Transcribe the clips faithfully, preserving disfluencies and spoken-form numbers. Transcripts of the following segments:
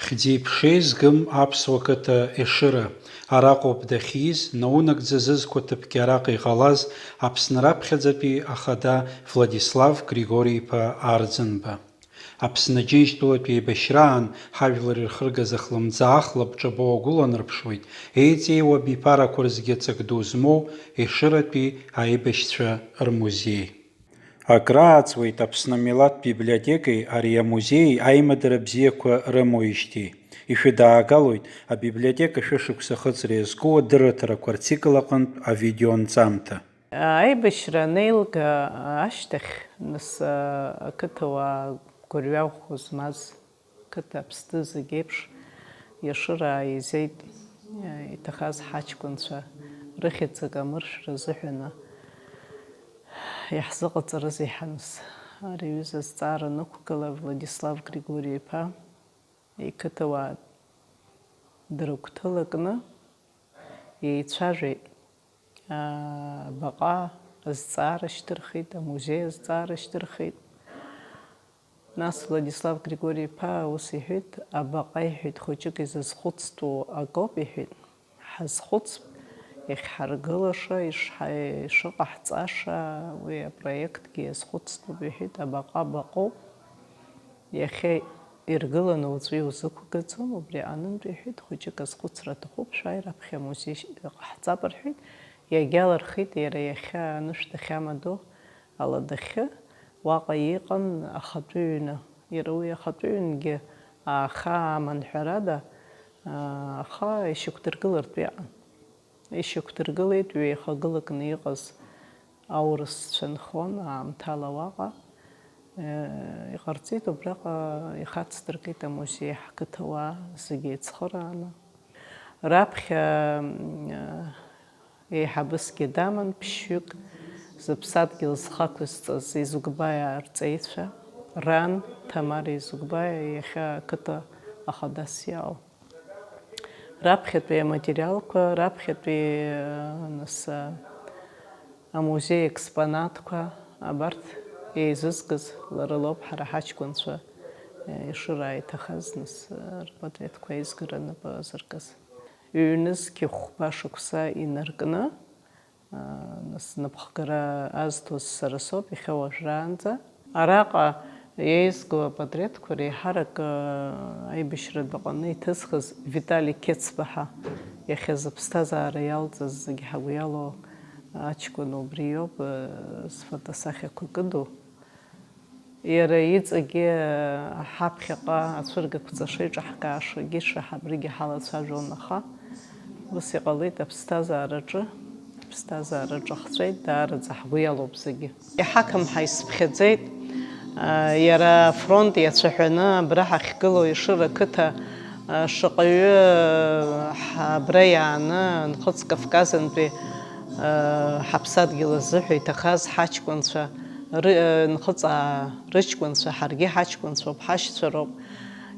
Хьӡи-ԥшеи згым аԥсуа қыҭа Ешыра, араҟоуп дахьиз, наунагӡа зызқәа ҭыԥгьы араҟа иҟалаз Аԥсны раԥхьаӡатәи ахада Владислав Григори-иԥа Арӡынба. Аԥсны Џьынџьтәылатә еибашьраан ҳажәлар ирхыргаз ахлымӡаах лабҿабоу агәы ланарԥшуеит еиҵеиуа абиԥарақәа рзгьы ҵак ду змоу Ешыратәи аибашьцәа рмузеи. Акрааҵуеит Аԥсны амилаҭтә библиотекеи ари амузеии аимадара бзиақәа рымоуижьҭеи. Ишәыдаагалоит абиблиотека шәышықәса ахыҵра иазку адырраҭарақәа рцикл аҟынтә авидеонҵамҭа. Аибашьра анеилга ашьҭахь, нас, ақыҭауаа гәырҩа ӷәӷәа змаз, қыҭа Аԥсны зегь еиԥш Ешыраа еизеит, иҭахаз ҳаҷкәынцәа рыхьӡ акы амыршәра азыҳәаны иаҳзыҟаҵарызеи ҳәа, нас, ари аҩыза азҵаара анықәгыла, Владислав Григори-иԥа иқыҭауаа дрыгәҭылакны еицәажәеит. Абаҟа азҵаара шьҭырхит, амузеи азҵаара шьҭырхит. Нас Владислав Григори-иԥа ус иҳәеит, абаҟа, иҳәеит, хәыҷык изызхәыцтәу акоуп, иҳәеит, ҳазхәыцп, иахьҳаргылаша, ишҳа-, ишыҟаҳҵаша, уи апроектгьы иазхәыцтәуп, иҳәеит, абаҟа баҟоуп, иахьа иргыланы уаҵәы иузықәгаӡом, убри аҟнынтә, иҳәеит, хәыҷык азхәыцра аҭахуп, шәааи раԥхьа амузеи ҟаҳҵап, рҳәеит, иагьалырхит иара иахьа анышә дахьамадоу аладахьы, уаҟа иҟан ахатәы ҩны. Иара уи ахатәы ҩнгьы ааха аман ҳәарада, аа, аха ишьақәдыргылартә иҟан. Ишьақәдыргылеит ҩеихагылакны иҟаз аурысцәа нхон аамҭала уаҟа. Э, иҟарҵеит убраҟа, ихацдыркит амузеи ҳқыҭауаа зегьы еицхырааны. Раԥхьа, м, еиҳабысгьы даман, ԥшьҩык, зыԥсадгьыл зхы ақәызҵаз Изугбаиа арҵаҩцәа ран, Ҭамара Изугбаиа, иахьа ақыҭа ахадас иаау. Раԥхьатәи аматериалқәа, раԥхьатәи, нас, амузеи експонатқәа, абарҭ еизызкыз лара лоуп, ҳара ҳаҷкәынцәа, ешыра иҭахаз, нас, рпатреҭқәа аизгара нап азыркыз. Ҩнызқь хәба шықәса инаркны, нас, напхгара азҭоз сара соуп иахьа уажәраанӡа. Араҟа еизго апатреҭқәа реиҳарак, аибашьратә аҟны иҭысхыз Витали Қьецба ҳәа, иахьа зыԥсҭазаара иалҵыз, зегь ҳагәы иалоу аҷкәын убри иоуп, зфотосахьақәа кыду. Иара иҵегьы ҳаԥхьаҟа ацәыргақәҵа шеиҿаҳкаашагьы шаҳабригьы ҳалацәажәон, аха ус иҟалеит аԥсҭазаараҿы, аԥсҭазаара ҿахҵәеит, даараӡа ҳгәы иалоуп зегьы. Иҳақым ҳәа исыԥхьаӡеит, иара афронт иацәаҳәаны абра ҳахьгылоу Ешыра қыҭа, шаҟаҩы абра иааны Нхыҵ Кавказынтәи ҳаԥсадгьыл азыҳәа иҭахаз ҳаҷкәынцәа, ры-, нхыҵаа рыҷкәынцәа, ҳаргьы ҳаҷкәынцәоуп, ҳашьцәа роуп.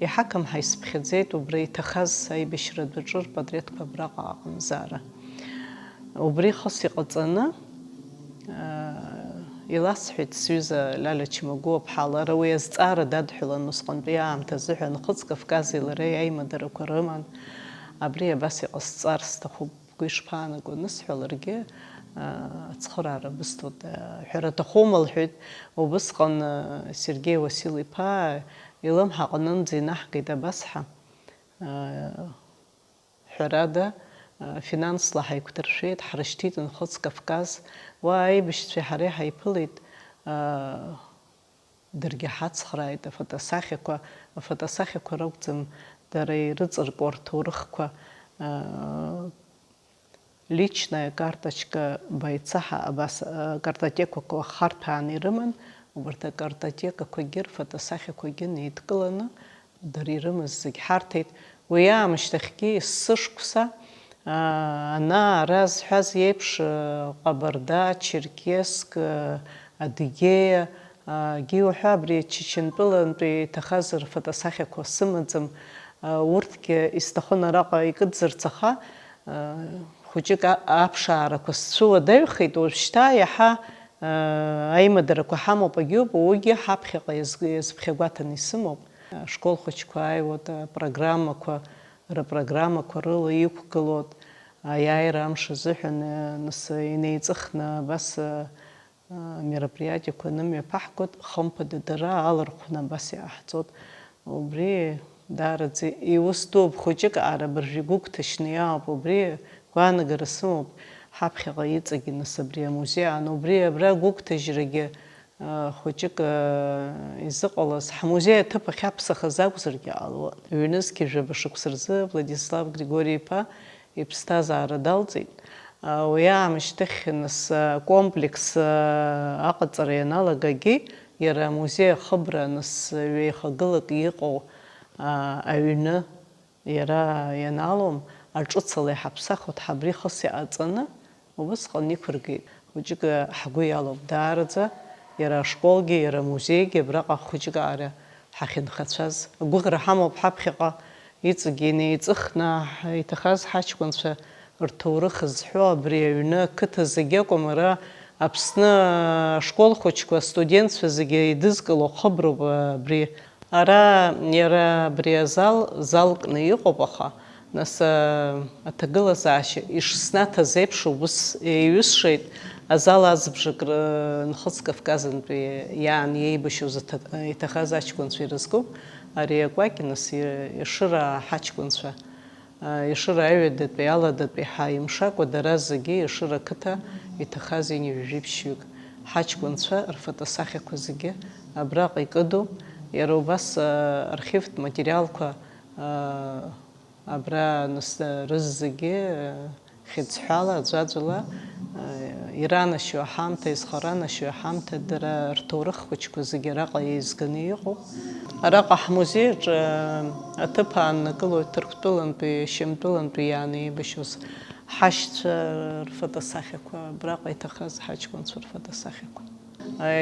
Иҳақым ҳәа исыԥхьаӡеит убра иҭахаз аибашьратә аҿы рпатреҭқәа абраҟа аҟамзаара. Убри хыс иҟаҵаны, аа, иласҳәеит сҩыза Лиалиа Чмагәуа-ԥҳа, лара уи азҵаара дадҳәалан усҟантәи аамҭазы ҳәа, Нхыҵ Кавкази лареи аимадарақәа рыман. Абри абас иҟасҵар сҭахуп. Бгәы ишԥаанаго анысҳәа, ларгьы, аа, ацхыраара бысҭоит, аа, ҳәара аҭахума лҳәеит. Убысҟан, аа, Сергеи Уасил-иԥа илымҳа аҟнынӡа инаҳгеит абас ҳәа. Аа, ҳәарада, аа, финансла ҳаиқәдыршәеит, ҳрышьҭит Нхыҵ Кавказ. Уа аибашьцәеи ҳареи ҳаиԥылеит, аа, даргьы ҳацхрааит афотосахьақәа, афотосахьақәа ракәӡам, дара ирыҵаркуа рҭоурыхқәа, аа, личная карточка Баицаҳа абас, аа, картотекақәа харҭәааны ирыман, убарҭ акартотекақәагьы рфотосахьақәагьы неидкыланы, дара ирымаз зегь ҳарҭеит. Уи аамышьҭахьгьы есышықәса, аа, ана-ара зҳәаз еиԥш, аа, Ҟабарда, Черкесск, аа, Адыгеиа, аа, гьы уҳәа, абри Чачынтәылантәи иҭахаз рфотосахьақәа сымаӡам. Аа, урҭгьы исҭахын араҟа икыдзырц, аха, аа, хәыҷык а-, аԥшаарақәа сцәыуадаҩхеит, уажәшьҭа иаҳа, аа, аимадарақәа ҳамоуп, агьоуп, уигьы ҳаԥхьаҟа иаз-, иазԥхьагәаҭаны исымоуп. Ашкол хәыҷқәа ааиуеит, апрограммақәа, рпрограммақәа рыла иқәгылоит, аиааира амш азыҳәан, нас инеиҵыхны абас мероприатиақәа анымҩаԥаҳгоит, хымԥада дара алархәны абас иааҳҵоит. Убри даараӡа иус дууп, хәыҷык ара абыржәы игәыгәҭашьны иаауп, убри гәаанагара сымоуп, ҳаԥхьаҟа иҵегьы нас абри амузеи аан, убри абра агәыгәҭажьрагьы, а, хәыҷык, а, изыҟалаз, ҳмузеи аҭыԥ ахь аԥсахаз акәзаргьы ҟалон. Ҩнызқьи жәаба шықәса рзы Владислав Григори-иԥа иԥсҭазаара далҵит. Уи аамышьҭахь нас акомплекс аҟаҵара ианалагагьы, иара амузеи ахыбра нас ҩеихагылак иҟоу аҩны иара ианалом, аҿыцала иҳаԥсахуеит, ҳабри хыс иҟаҵаны, Убысҟан иқәыргеит. Хәыҷык ҳгәы иалоуп даараӡа, иара ашколгьы, иара амузеигьы абраҟа хәыҷык аара ҳахьынхацәаз. Агәыӷра ҳамоуп ҳаԥхьаҟа иҵегьы инеиҵыхны иҭахаз ҳаҷкәынцәа рҭоурых зҳәо абри аҩны ақыҭа зегь акәым, ара Аԥсны ашкол хәыҷқәа, астудентцәа зегьы идызкыло хыброуп абри. Ара, иара абри азал залкны иҟоуп, аха, нас, а, аҭагылазаашьа ишснаҭаз еиԥш убыс еиҩысшеит, азал азбжак ры-, Нхыҵ Кавказынтәи иаан иеибашьуаз аҭа-, иҭахаз аҷкәынцәа ирызкуп, ари акәакь, нас, и-, Ешыра ҳаҷкәынцәа. Ешыра аҩадатәи аладатәи ҳәа имшакәа, дара зегьы Ешыра ақыҭа иҭахаз ҩажәи ԥшьҩык ҳаҷкәынцәа рфотосахьақәа зегьы абраҟа икыду, иара убас архивтә материалқәа абра нас рызегьы хьыӡҳәала, аӡәаӡәала иранашьоу аҳамҭа, изхаранашьоу аҳамҭа, дара рҭоурых хәыҷқәа зегьы араҟа еизганы иҟоуп. Араҟа ҳмузеи аҿы аҭыԥ ааннакылоит Ҭырқәтәылантәи, Шьамтәылантәи иааны еибашьуаз ҳашьцәа рфотосахьақәа, абраҟа иҭахаз ҳаҷкәынцәа рфотосахьақәа.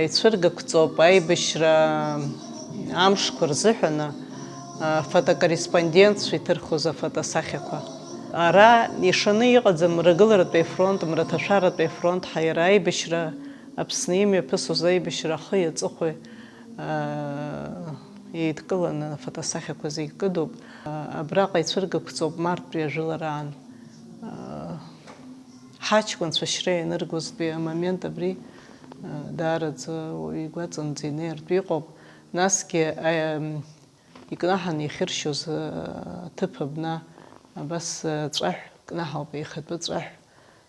Ицәыргақәҵоуп аибашьра амшқәа рзыҳәаны афотокорреспондентцәа иҭырхуаз афотосахьақәа. Ара ишаны иҟаӡам Мрагыларатәи афронт, Мраҭашәаратәи афронт ҳәа, иара аибашьра, Аԥсны имҩаԥысуаз аибашьра ахи аҵыхәеи, аа, еидкыланы афотосахьақәа зегь кыдуп. Абраҟа ицәыргақәҵоуп марттәи ажәылараан. Ҳаҷкәынцәа ашьра ианыргозтәи амомент абри, даараӡа уаҩы игәаҵанӡа инеиртә иҟоуп. Насгьы, икнаҳан иахьыршьоз аҭыԥ абна, абас, ҵәаҳә кнаҳауп, еихатәы ҵәаҳә.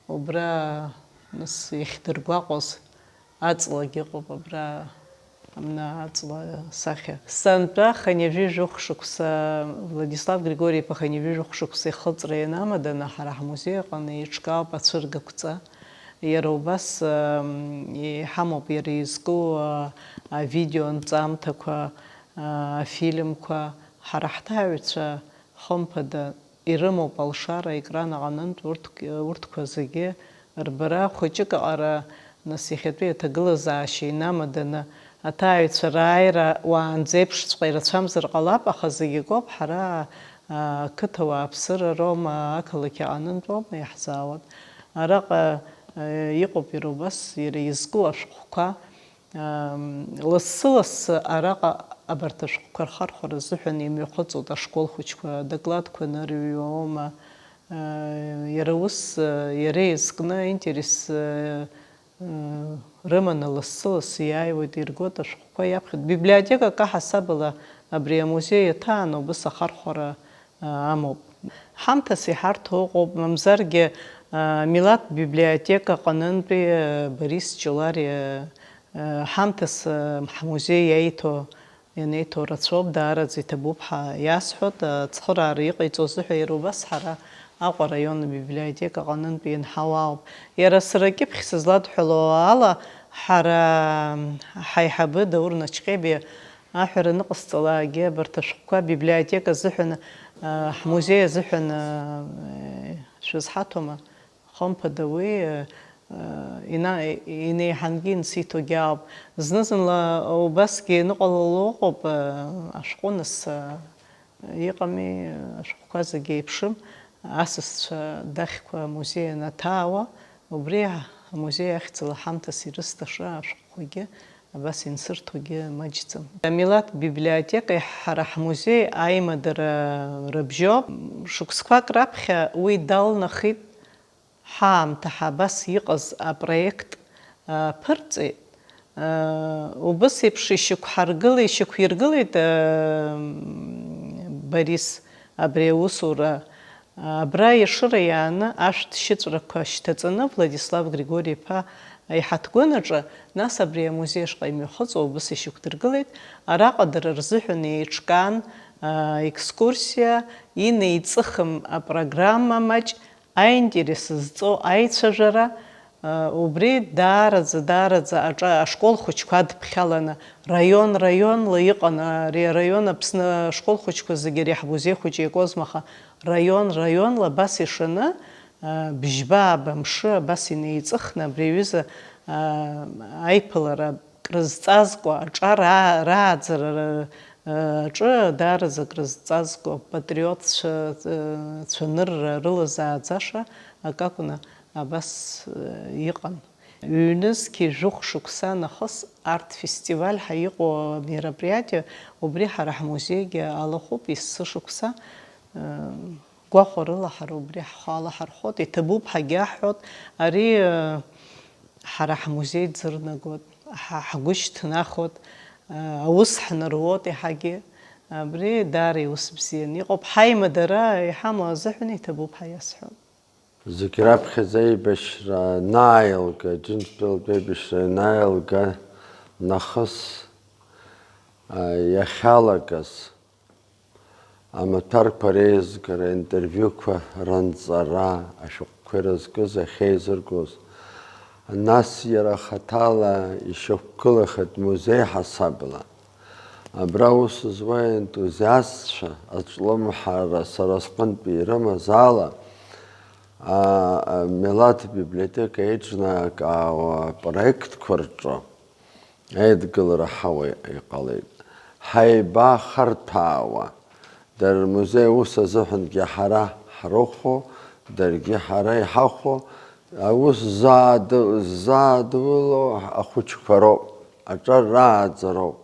Убра, нас, иахьдыргәаҟуаз аҵлагь ыҟоуп абра. Амна аҵла сахьа. Сынтәа хынҩажәи жәохә шықәса, Владислав Григори-иԥа хынҩажәи жәохә шықәса ихылҵра ианамаданы, ҳара ҳмузеи аҟны еиҿкаауп ацәыргақәҵа. Иара убас, ам, иҳамоуп иара изку, а, авидео нҵамҭақәа, а, афильмқәа. Ҳара ҳҭаҩцәа, хымԥада, ирымоуп алшара аекран аҟынтә урҭ, урҭқәа зегьы рбара, хәыҷык аҟара, нас, иахьатәи аҭагылазаашьа инамаданы, аҭааҩцәа рааира уаанӡеиԥшҵәҟьа ирацәамзар ҟалап, аха зегь акоуп, ҳара, а, ақыҭа уааԥсыра роума, ақалақь аҟынтә аума иаҳзаауа. Араҟа, а, иҟоуп иара убас, иара изку ашәҟәқәа, Лассы-лассы араҟа абарҭ ашәҟәқәа рхархәара азыҳәан имҩахыҵуеит ашкол хәыҷқәа, адокладқәа анырыҩуа аума, иара ус, иара изкны аинтерес рыманы лассы-лассы иааиуеит, иргоит ашәҟәқәа иаԥхьоит. Библиотекак аҳасабала абри амузеи аҭаан убыс ахархәара амоуп. Ҳамҭас иҳарҭо ыҟоуп, мамзаргьы, а, милаҭтә библиотека аҟынтәи, а, Борис Ҷолариа, а, ҳамҭас, а, ҳмузеи иаиҭо, ианеиҭо рацәоуп, даараӡа иҭабуп ҳәа иасҳәоит, ацхыраара иҟаиҵо азыҳәа иара убас ҳара Аҟәа араион абиблиотека аҟынтәи ианҳауа ауп. Иара сара акьыԥхь сызладҳәало ала, ҳара ҳаиҳабы Даур Начҟьебиа Аҳәара аныҟасҵалакгьы абарҭ ашәҟәқәа абиблиотека азыҳәан, а, ҳмузеи азыҳәан, а, шәызҳаҭома? Хымԥада уи, а, ина-, инеиҳангьы инсиҭогьы ауп. Зны-зынла убасгьы иныҟәалало ыҟоуп, а, ашәҟәы нас, а, иҟами, ашәҟәқәа зегьы еиԥшым, асасцәа дахьқәа амузеи анаҭаауа, убри амузеи ахьӡала ҳамҭас ирысҭаша ашәҟәқәагьы Абас инсырҭогьы маҷӡам. Амилаҭ библиотекеи ҳара ҳмузеи аимадара рыбжьоуп. Шықәсқәак раԥхьа уи далнахит, ҳаамҭа ҳабас иҟаз апроект аԥырҵеит. Убыс еиԥш ишьақәҳаргыла-, ишьақәиргылеит, Борис абри аусура. Абра Ешыра иааны ашәҭ шьыҵәрақәа шьҭаҵаны Владислав Григори-иԥа аиҳаҭгәын аҿы, нас абри амузеи ашҟа имҩахыҵуа убыс ишьақәдыргылеит. Араҟа дара рзыҳәан еиҿкаан, а, екскурсиа, инеиҵыхым апрограмма маҷ, аинтерес зҵоу аицәажәара, а, убри даараӡа, даараӡа аҿа-, ашкол хәыҷқәа адԥхьаланы, раион, раионла иҟан, ари араион Аԥсны ашкол хәыҷқәа зегьы ари ҳмузеи хәыҷы иакуазма, аха раион, раионла абас ишаны, а, бжьба ааба мшы абас инеиҵыхны абри аҩыза, а, аиԥылара крызҵазкуа, аҿар аа-, рааӡара ра-, аҿы даараӡа крызҵазкуа, патриотцәа, э, цәанырра рылазааӡаша акакәны абас, э, иҟан. Ҩнызқьи жәохә шықәса нахыс арт-фестиваль ҳәа иҟоу амероприатиа убри ҳара ҳмузеигьы алахәуп, есышықәса, э, гәахәарыла ҳара убри ҳхы алаҳархәот, иҭабуп ҳагьаҳҳәот, ари, э, ҳара ҳмузеи ӡырнагот, ҳа-, ҳгәы шьҭнахуеит, э, аус ҳнаруот еиҳагьы. Абри даара иус бзиан иҟоуп. Ҳаимадара иҳамоу азыҳәан иҭабуп ҳәа иасҳәон. Зегь раԥхьаӡа аибашьра анааилга, Џьынџьтәылатә аибашьра анааилга нахыс, а, иахьалагаз амаҭәарқәа реизгара, аинтервиуқәа ранҵара, ашәҟәқәа ирызкыз ахьеизыргоз, нас иара хаҭала ишьақәгылахеит музеи ҳасабла. Абра аус зуа аентузиастцәа аҿлымҳара сара сҟынтәи ирымаз ала, а, амилаҭ библиотека еиҿнакаауа апроектқәа рҿы аидгылара ҳауа иҟалеит. Ҳаибахарҭәаауа, дара рмузеи аус азыҳәангьы ҳара ҳрыхәо, даргьы ҳара иҳахәо, аус ззаады-, ззаадуло ахәыҷқәа роуп, аҿар рааӡароуп.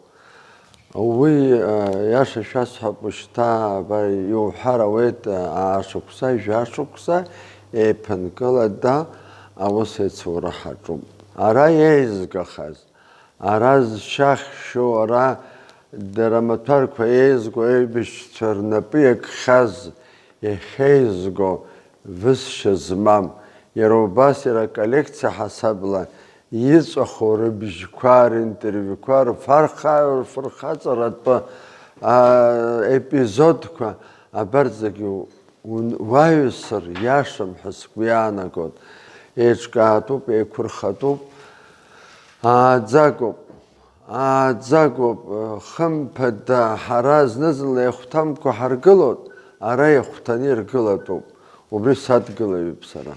Уи, а, иаша шәасҳәап, ушьҭа, абар, иуҳәар ауеит, а, аашықәса, жәашықәса еиԥынкылада аус еицура ҳаҿуп. Ара еизгахаз, ара зшьа хьшьу, ара дара амаҭәарқәа еизго аибашьцәа рнапы иакхьаз, иахьеизго, высшьа змам, иара убас иара аколлекциа ҳасабла иҵәаху рыбжьқәа, ринтервиуқәа, рфарха-, рфырхаҵаратәы, а, епизодқәа, абарҭ зегьы ун-, уаҩсыр иашам ҳәа сгәы иаанагоит. Еиҿкаатәуп, еиқәырхатәуп, ааӡагоуп, ааӡагоуп, хымԥада, ҳара зны-зынла ихәҭамкәа ҳаргылоит, ара ихәҭаны иргылатәуп. Убри садгылаҩуп сара.